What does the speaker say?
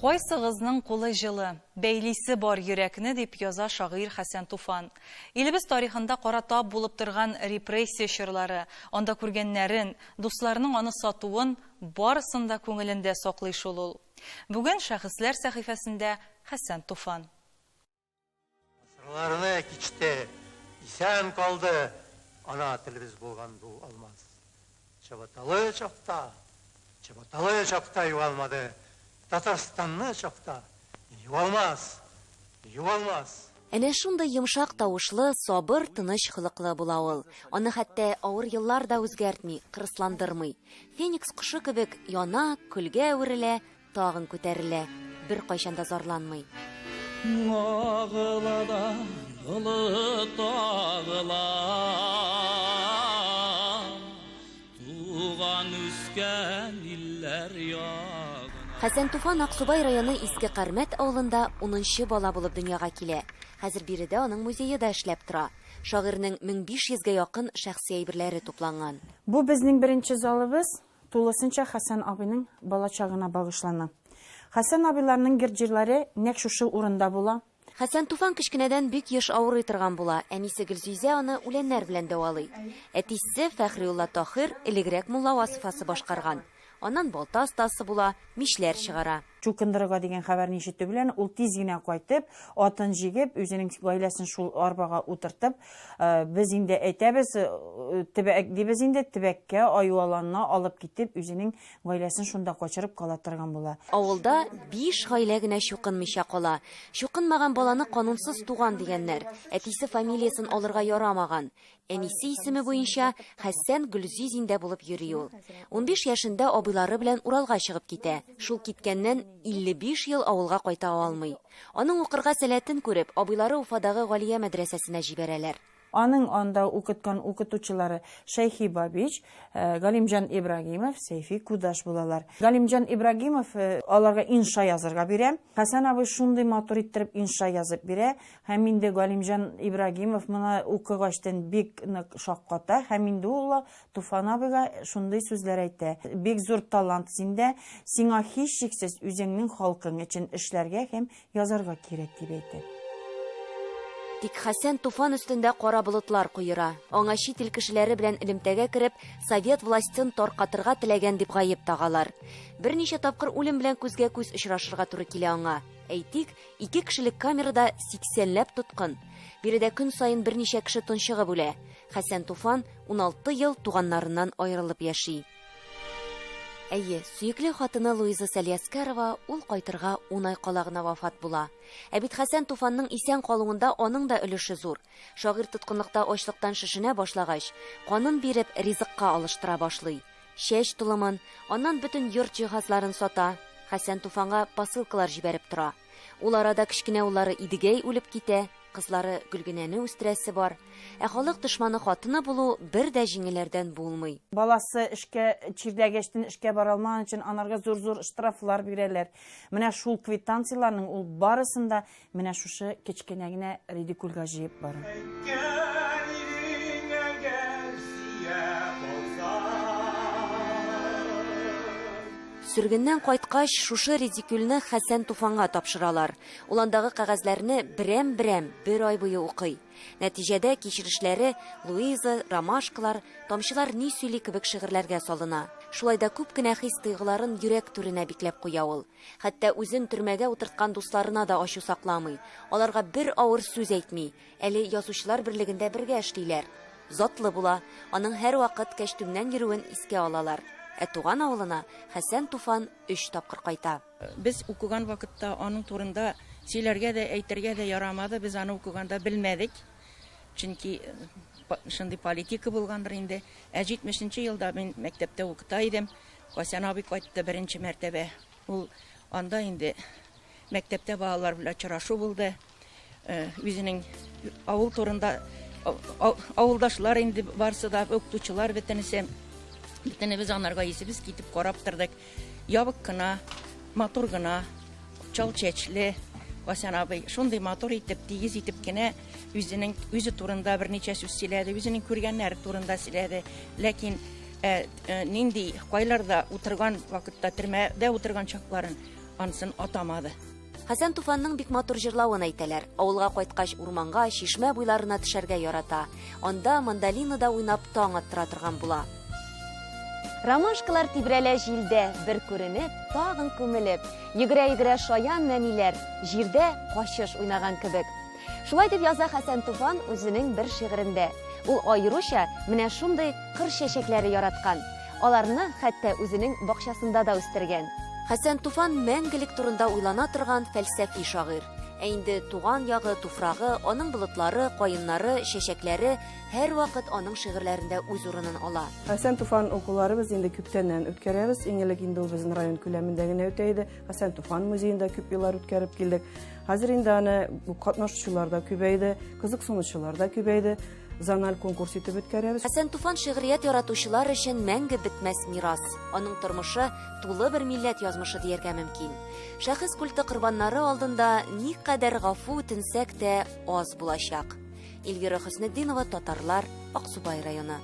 Кайсыгызның кулы җылы? Бәйлисе бар йөрәкне, дип яза шагыйрь Хәсән Туфан. Илебез тарихында кара тап булып торган репрессия чорлары, анда күргәннәрен, дусларының аны сатуын, барысын да күңелендә саклый шул ул. Бүген Шәхесләр сәхифәсендә Хәсән Туфан. Гасырларны кичте, исән калды ана телебез булган бу алмаз. Чабаталы чакта, чабаталы чакта югалмады, Татарстанны чакта югалмас, югалмас. Әнә шундый йомшак тавышлы, сабыр, тыныч холыклы була ул. Аны хәтта авыр еллар да үзгәртми, кырысландырмый. Феникс кошы кебек яна, көлгә әверелә, Тагын күтәрелә, беркайчан да зарланмый. Агыла да болыт агыла, Туган-үскән илләр ягына. Хәсән Туфан Аксубай районы Иске Кармәт авылында унынчы бала булып дөньяга килә. Хәзер биредә аның музее да эшләп тора. Шагыйрьнең 1500 гә якын шәхси әйберләре тупланган. Бу безнең беренче залыбыз. Тулысынча Хәсән абыйның балачагына багышлана. Хәсән абыйларның йорт-җирләре нәкъ шушы урында була. Хәсән Туфан кечкенәдән бик еш авырый торган була, әнисе Гөлзизә аны үләннәр белән дәвалый. Әтисе, Фәхриулла Таһир, элегрәк мулла вазыйфасы башкарган. Аннан балта остасы була, мичләр чыгара. Чукындырырга дигән хәбәрне ишетү белән, ул тиз генә кайтып, атын җигеп, үзенең гаиләсен шул арбага утыртып, без инде әйтәбез, төбәк дибез инде, төбәккә, аю аланына алып китеп, үзенең гаиләсен шунда качырып кала торган була. Авылда биш гаилә генә чукынмыйча кала. Чукынмаган баланы канунсыз туган дигәннәр. Әтисе фамилиясен алырга ярамаган. Әнисе исеме буенча Хәсән Гөлзизиндә булып йөри ул. 15 яшендә абыйлары белән Уралга чыгып китә. Шул киткәннән 55 ел авылга кайта алмый. Аның укырга сәләтен күреп, абыйлары Уфадагы Галия мәдрәсәсенә җибәрәләр. Аның анда укыткан укытучылары Шәйхи Бабич, Галимҗан Ибрагимов, Сәйфи Кудаш булалар. Галимҗан Ибрагимов аларга инша язырга бирә. Хәсән абый шундый матур иттереп инша язып бирә. Һәм инде Галимҗан Ибрагимов моны укыгачтын бик нык шакката һәм инде ул Туфан абыйга шундый сүзләр әйтә, Бик зур талант синдә, сиңа һичшиксез үзеңнең халкың өчен эшләргә һәм язарга кирәк, дип әйтә. Тик Хәсән Туфан өстендә кара болытлар куера. Аңа чит ил кешеләре белән элемтәгә кереп, совет властен таркатырга теләгән дип гаеп тагалар. Берничә тапкыр үлем белән күзгә-күз очрашырга туры килә аңа. Әйтик, Ике кешелек камерада сиксәнләп тоткын. Биредә көн саен берничә кеше тончыгып үлә. Хәсән Туфан 16 ел туганнарыннан аерылып яши. Әйе, сөекле хатыны Луиза Сәлиәскәрова ул кайтырга ун ай кала гына вафат була. Ә бит Хәсән Туфанның исән калуында аның да өлеше зур. Шагыйрь тоткынлыкта ачлыктан шешенә башлагач, канын биреп, ризыкка алыштыра башлый. Чәч толымын, аннан бөтен йорт җиһазларын сата, Хәсән Туфанга посылкалар җибәреп тора. Ул арада кечкенә уллары Идегәй үлеп китә, кызлары Гөлгенәне үстерәсе бар. Ә халык дошманы хатыны булу бер дә җиңелләрдән булмый. Баласы эшкә чирләгәчтен эшкә бара алмаган өчен анарга зур-зур штрафлар бирәләр. Менә шул квитанцияләрнең ул барысын да Менә шушы кечкенә генә ридикульгә җыеп бара. Әйткән идең әгәр сөя калсаң. Сөргеннән кайткач, шушы ридикюльне Хәсән Туфанга тапшыралар. Ул андагы кәгазьләрне берәм-берәм бер ай буе укый. Нәтиҗәдә, кичерешләре Луиза, Ромашкалар, Тамчылар ни сөйли кебек шигырьләргә салына. Шулай да күп кенә хис-тойгыларын йөрәк түренә бикләп куя ул. Хәтта үзен төрмәгә утырткан дусларына да ачу сакламый. Аларга бер авыр сүз әйтми. Әле Язучылар берлегендә бергә эшлиләр. Затлы була. Аның һәрвакыт кәчтүмнән йөрүен искә алалар. Ә туган авылына Хәсән Туфан өч тапкыр кайта. Без укыган вакытта аның турында сөйләргә дә, әйтергә дә ярамады, без аны укыганда белмәдек. Чөнки шундый политика булгандыр инде. Ә 70 нче елда мин мәктәптә укыта идем. Хәсән абый кайтты беренче мәртәбә. Ул анда инде мәктәптә балалар белән очрашу булды. Э, үзенең авыл турында авылдашлар инде барсы да, укытучылар бөтенесе. Бөтенебез анарга исебез китеп карап тордык. Ябык кына, матур гына, чал чәчле Хәсән абый шундый матур итеп, тигез итеп кенә үзенең үзе турында берничә сүз сөйләде, үзенең күргәннәре турында сөйләде. Ләкин Ә, нинди кайларда утырган вакытта, төрмәдә утырган чакларын, Анысын атамады. Хәсән Туфанның бик матур җырлавын әйтәләр. Авылга кайткач урманга, чишмә буйларына төшәргә ярата. Анда мандолинада уйнап таң аттыра торган була. Ромашкалар тибрәлә җилдә, бер күренеп, тагын күмелеп. Йөгерә-йөгерә шаян нәниләр, җирдә качыш уйнаган кебек. Шулай дип яза Хәсән Туфан үзенең бер шигырендә. Ул аеруча менә шундый кыр чәчәкләре яраткан. Аларны хәтта үзенең бакчасында да үстергән. Хәсән Туфан мәңгелек турында уйлана торган фәлсәфи шагыйрь. Ә инде туган ягы, туфрагы, аның болытлары, каеннары, чәчәкләре һәрвакыт аның шигырьләрендә үз урынын ала. Хәсән Туфан укулары без инде күптәннән үткәрәбез. Иң элек инде ул безнең район күләмендә генә үтә иде. Хәсән Туфан музеенда күп еллар үткәреп килдек. Хәзер инде аны катнашучылар да күбәйде, кызыксынучылар да күбәйде. Зональ конкурс итеп үткәрәбез. Хәсән Туфан шигърият яратучылар өчен мәңге бетмәс мирас. Аның тормышы тулы бер милләт язмышы дияргә мөмкин. Шәхес культы корбаннары алдында никадәр гафу үтенсәк тә аз булачак. Эльвира Хөснетдинова, Татарлар, Аксубай районы.